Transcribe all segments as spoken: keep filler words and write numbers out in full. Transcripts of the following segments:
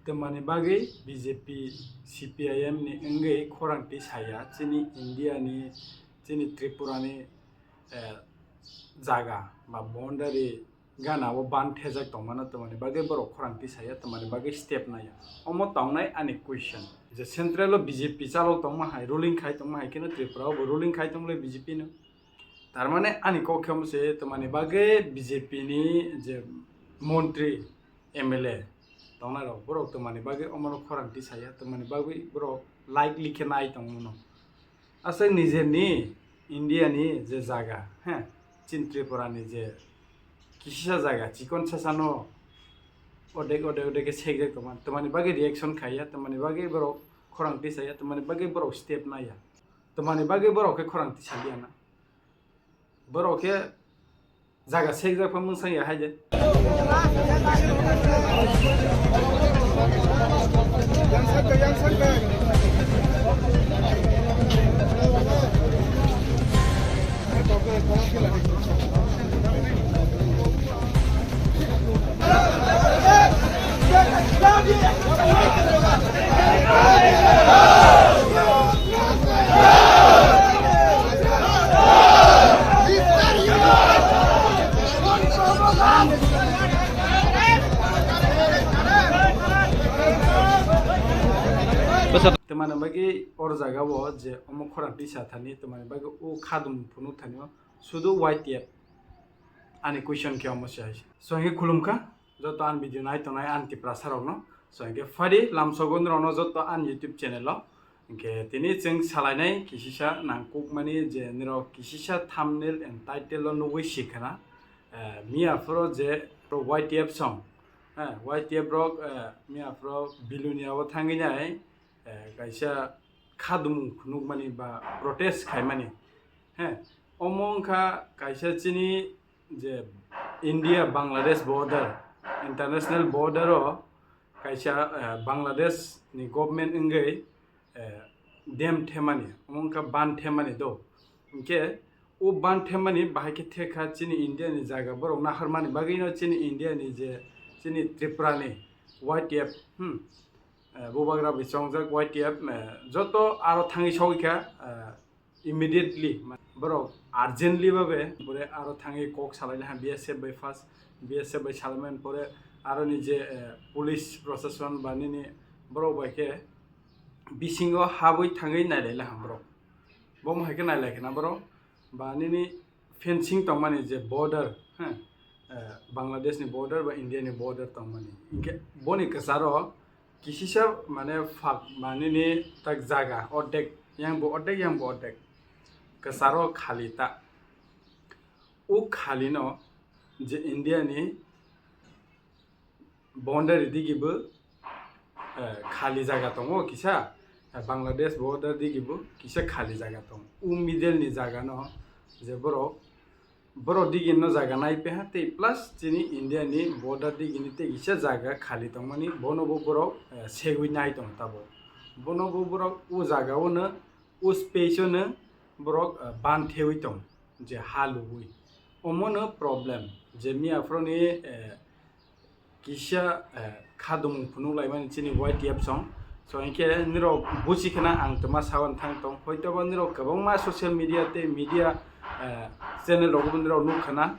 Twmani bagwi B J P, C P I M ni wngwi khorang tisaya chini India ni, chini Tripura ni, eh, jaga ba boundary gana o ban thejak tongmano, twmani bagwi borok khorang tisaya, twmani bagwi step naya. Omo tongnai ani question. Je central o B J P chalok tongma hai, ruling khai tongma hai kheno Tripura o bo ruling khai tongle B J P no. Tar mane ani kok khe omo se, twmani bagwi B J P ni je montri, M L A tongnai rok, borok twmani bagwi omo rok khorang tisaya, twmani bagwi borok likely khe nai tongmano. Aswk nijerni India ni je jaga, he, chin Tripura ni je kisisa jaga, chikon sasano odek, odek, odek khe sekjak tongma, twmani bagwi reaction khaiya, twmani bagwi borok khorang tisaya, twmani bagwi borok step naiya, twmani bagwi borok khe khorang tisaliya na. Borok khe jaga sekjak pha mungsang ya hai de. Twmani bagwi or jaga o je omo khorang tisa thani, twmani bagwi o khadum phunuk thani o sudu Y T F ani question khe omo se hai. So, hwnkhe khulumkha joto ani video nai tongnai ani Tiprasa rokno. So, hwnkhe phadi lamsogo norokno joto ani YouTube channel o. Hwnkhe tini chwng salainai kisisa nangkukmani je nirok kisisa thumbnail and title o nugwi sikhana, eh, miya phoro je Y T F song, eh, Y T F rok, eh, miya phoro Bilonia o thangwi nai, eh, kaisa khadumung phunukmani ba protest khaimani. He, omo wngkha kaisa chini je India Bangladesh border, international border o kaisa, eh, Bangladesh ni government wngwi, eh, dam themani, omo wngkha ban themani do. Hinkhe o ban themani bahai khe thekha chini India ni jaga borok naharmani bagwino chini India ni je chini Tripura ni Y T F, hmm, eh, bubagra bai chongjak Y T F, eh, joto aro thangwi sogwi kha, eh, immediately, ma-, borok urgently babe, pore aro thangwi kok salai laha B S F bai first, B S F bai salaimani pore aro ni je, eh, police proshashan ba nini borok bai khe bisingo habwi thangwi nailai laha borok. Bomo hai khe nailai khna borok ba nini fencing tongmani je border, ha, eh, Bangladesh ni border ba India ni border tongmani. Hinkhe boni kwcharo kisisa mane phak manini tak jaga ordek, yang bo ordek, yang bo ordek. Kwcharo khali ta. O khali no je India ni boundary digi bo, eh, khali jaga tongo kisa, eh, Bangladesh border digi bo kisa khali jaga tongo. O middle ni jaga no je borok, borok digi no jaga nai peha tei plus chini India ni border digi ni tei kisa jaga khali tongmani bono bo borok, eh, segwi nai tong tabo. Bono bo borok o jaga o no o space o no borok, eh, ban thewi tong je ha luwi. Omo no problem je miya phoro ni, eh, kisa, eh, khadumung phunuk laimani chini Y T F song. So, hinkhe nirok buchi khna ang twma sawan thang tong. Hoito ba nirok kwbangma social media tei media, eh, channel rogo bo nirok nuk khna.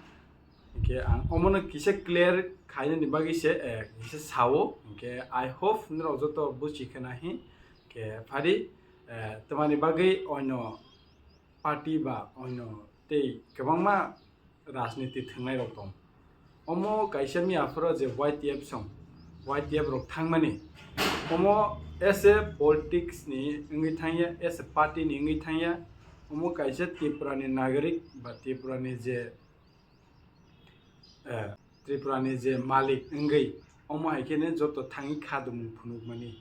Hinkhe ang omono kisa clear khainani bagwi se, eh, kisa sao. Hinkhe I hope nirok joto buchi khna hi. Hinkhe phari, eh, twmani bagwi oino party ba oino tei kwbangma rajniti thwngnairok tong. Omo kaisa miya phoro je Y T F song, Y T F rok thangmani. Omo as a politics ni wngwi thangya, as a party ni wngwi thangya. Omo kaisa Tripura ni nagarik ba Tripura ni je, eh, Tripura ni je malik wngwi, omo hai khe joto thangwi khadumung phunukmani.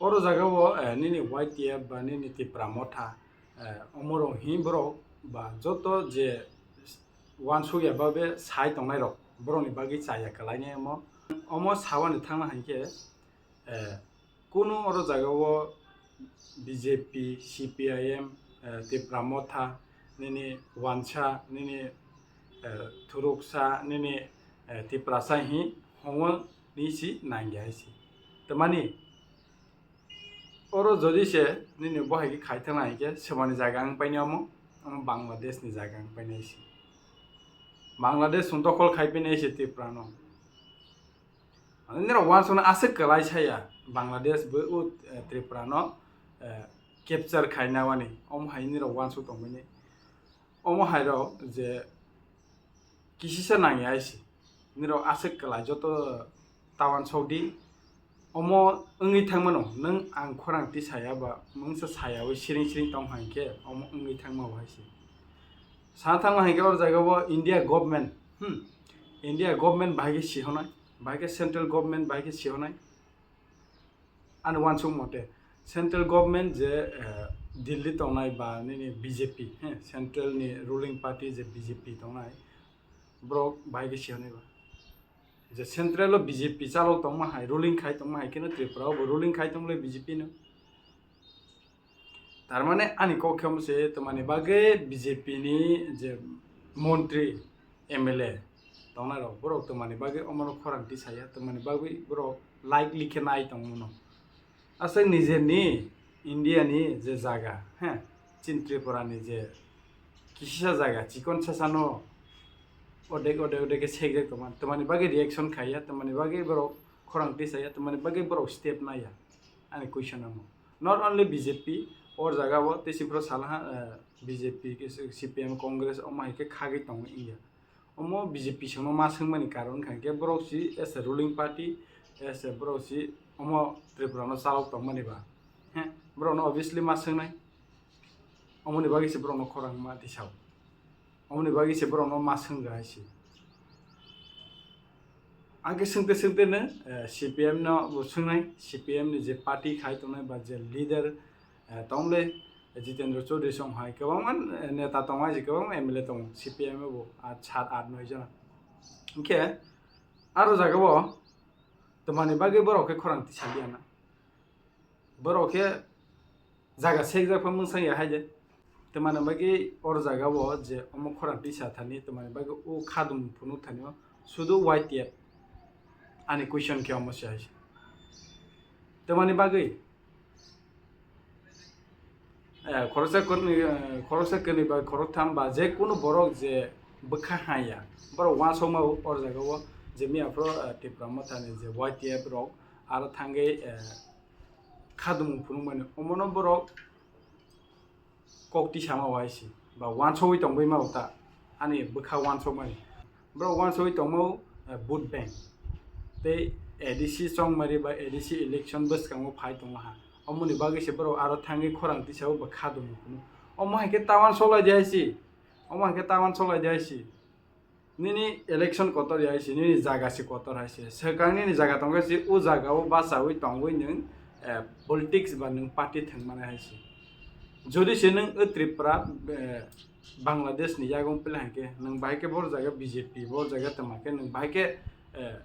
Oro jaga o, eh, nini Y T F ba nini Tipra Motha, eh, omorok hi borok ba joto je uansukya babe sai tongnairok borokni bagwi chaya kwlainai omo. Omo sawani thangna hai khe, eh, kunu oro jaga o B J P, C P I M, eh, Tipra Motha, nini uansa, nini, eh, thuruksa, nini, eh, Tiprasa hi hongwani si nangya hai si. Tamani oro jodi se nini bo hai khe khai thangna hai khe sebani jaga ang paini omo, omo Bangladesh ni jaga ang paini hai se. Bangladesh song dokhol khai paini hai se Tripura no. Ani nirok wansukna aswk kwlai saya Bangladesh bo o, eh, Tripura no, eh, capture khaina wani. Omo hai nirok wansuk tongmani. Omo hai rok je kisisa nangya hai se. Nirok aswk kwlai joto tawan sokdi. Omo wngwi thangmano, nwng ang khorang tisaya ba mungsa sayawi siring siring tong hai khe omo wngwi thangma bo hai se. Sana thangma hai khe oro jaga o India government, hmm, India government bahai khe sihonai, bahai khe central government bahai khe sihonai. Ani wansuk mote central government je, eh, Delhi tongnai ba nini B J P, he, central ni ruling party je B J P tongnai, borok bahai khe sihonai ba. Je central o B J P chalok tongma hai, ruling khai tongma hai kheno Tripura o bo ruling khai tongle B J P no. Tar mane ani kok khe omo se, tamani bagwi B J P ni je montri, M L A tongnai rok, borok tamani bagwi omo no khorang tisaya, tamani bagwi borok likely khe nai tongmano. Aswk nijer ni India ni je jaga, he, chini Tripura ni je kisisa jaga, chikon sasano odek, odek, odek khe sekjak tongma, tamani bagwi reaction khaiya, tamani bagwi borok khorang tisaya, tamani bagwi borok step naiya. Ani question amo. Not only B J P, or jaga o tei sibro salaha, eh, B J P, C P M, Congress, omo hai khe khagwi tongo India. Omo B J P songno ma swngmani karon wngkha khe borok si as a ruling party, as a borok si omo Tripura no chalok tongmani ba. He, borok no obviously ma swngnai. Omoni bagwi se borok no khorang ma tisao. Omoni bagwi se borok no ma swngja hai se. Ang khe swngte swngte no, eh, C P M no bo swngnai, C P M ni je party khai tongnai ba je leader, eh, tongle, Jitendra Chaudhary song hai kwbangma, eh, neta tongo, hai je kwbangma M L A tongo C P M o bo, ah, sat, at, noi jona. Hinkhe aro jaga o tamani bagwi borok khe khorang tisaliya na. Borok khe jaga sekjak pha mwsang ya hai de. Tamani bagwi or jaga o je omo khorang tisa thani, tamani bagwi o khadum phunuk thani o sudu Y T F. Ani question khe omo se hai se. Tamani bagwi, eh, khoroksa kwrwini, eh, khoroksa kwrwini ba khoroktham ba je kunu borok je bwkha haya, borok wansokma o or jaga o je miya phoro, eh, Tipra Mothani je Y T F rok aro thangwi, eh, khadumung phunukmani omono borok kok tisama wai se ba wansogwi tongwi ma ta ani bwkha wansokmani. Borok wansogwi tongma, eh, vote bank tei A D C chongmari ba A D C election bwskango phai tongo ha. Omoni bagwi se borok aro thangwi khorang tisao ba khadumung phunuk. Omo hai khe ta wansoklai di hai se. Omo hai khe ta wansoklai di hai se. Nini election kotor ya hai se, nini jaga se kotor hai se. Swkang nini jaga tongkhe se, o jaga o bachawi tongwi nwng, eh, politics ba nwng party thwngmani hai se. Jodi se nwng o Tripura, eh, Bangladesh ni yagung pele hai khe, nwng bahai khe bor jaga B J P, bor jaga tama khe nwng bahai khe, eh,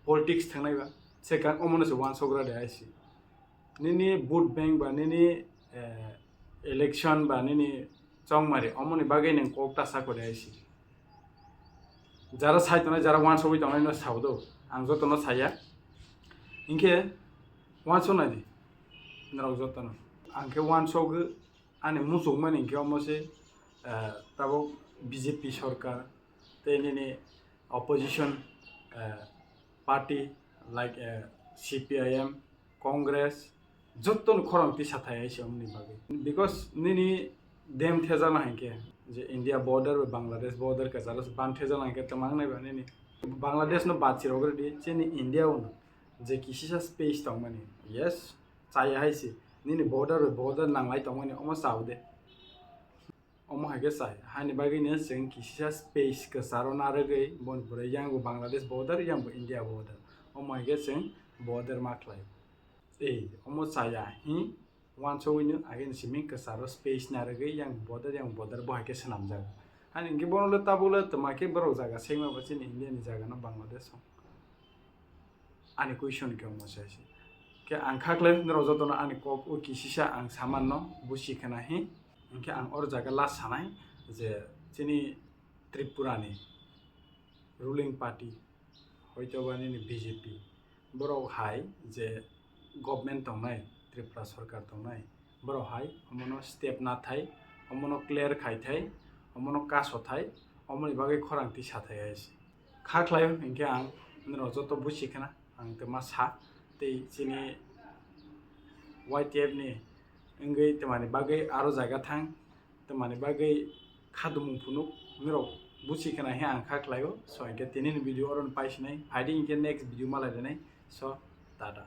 politics thwngnai ba. Swkang omono se wansokra de hai se. Nini vote bank ba nini, eh, election ba nini chongmari, omoni bagwi nwng kok ta sako de hai se. Jara sai tongnai, jara wansogwi tongnai no sao do, ang jotono saya. Hinkhe wansok nai di, norok jotono. Ang khe wansogwi, ani muchungmani hinkhe omo se, eh, tabuk B J P sorkar tei nini opposition, eh, party like, eh, C P I M, Congress, jottoni khorang tisa thai hai se omoni bagwi. Because nini dem thejakna hai khe je India border bai Bangladesh border kwcharo se ban thejakna hai khe twmang nai ba nini. Bangladesh no bachirok rwdi, chini India o no je kisisa space tongmani. Yes, chaya hai se. Nini border bai border nanglai tongmani omo chao de. Omo hai khe chai, haini bagwino chwng kisisa space kwcharo narwgwi boni pore yang bo Bangladesh border, yang bo India border. Omo hai khe chwng border ma khlai. Ei, omo chaya hi wansogwino agini simi kwcharo space narwgwi yang border, yang border bo hai khe swnamjak. Hani hinkhe bono le tabuk le twma khe borok jaga sengma bo chini India ni jaga no Bangladesh o. Ani question khe omo se se. Khe ang kha khlai norok jotono ani kok o kisisa ang samanno busi khna hi. Hinkhe ang or jaga last sanai je chini Tripura ni ruling party, hoito ba nini B J P, Borok hai je government tongnai, Tripura sarkar tongnai, borok hai omono step nathai, omono clear khaithai, omono kasothai, omoni bagwi khorang tisathai hai se. Kha khlaio hinkhe ang norok joto busi khna ang tei ma sa tei chini Y T F ni wngwi twmani bagwi aro jaga thang, twmani bagwi khadumung phunuk norok busi khna he ang kha khlaio. So hinkhe tinini video oro paisinai, phaidi hinkhe next video malai rinai. So tata.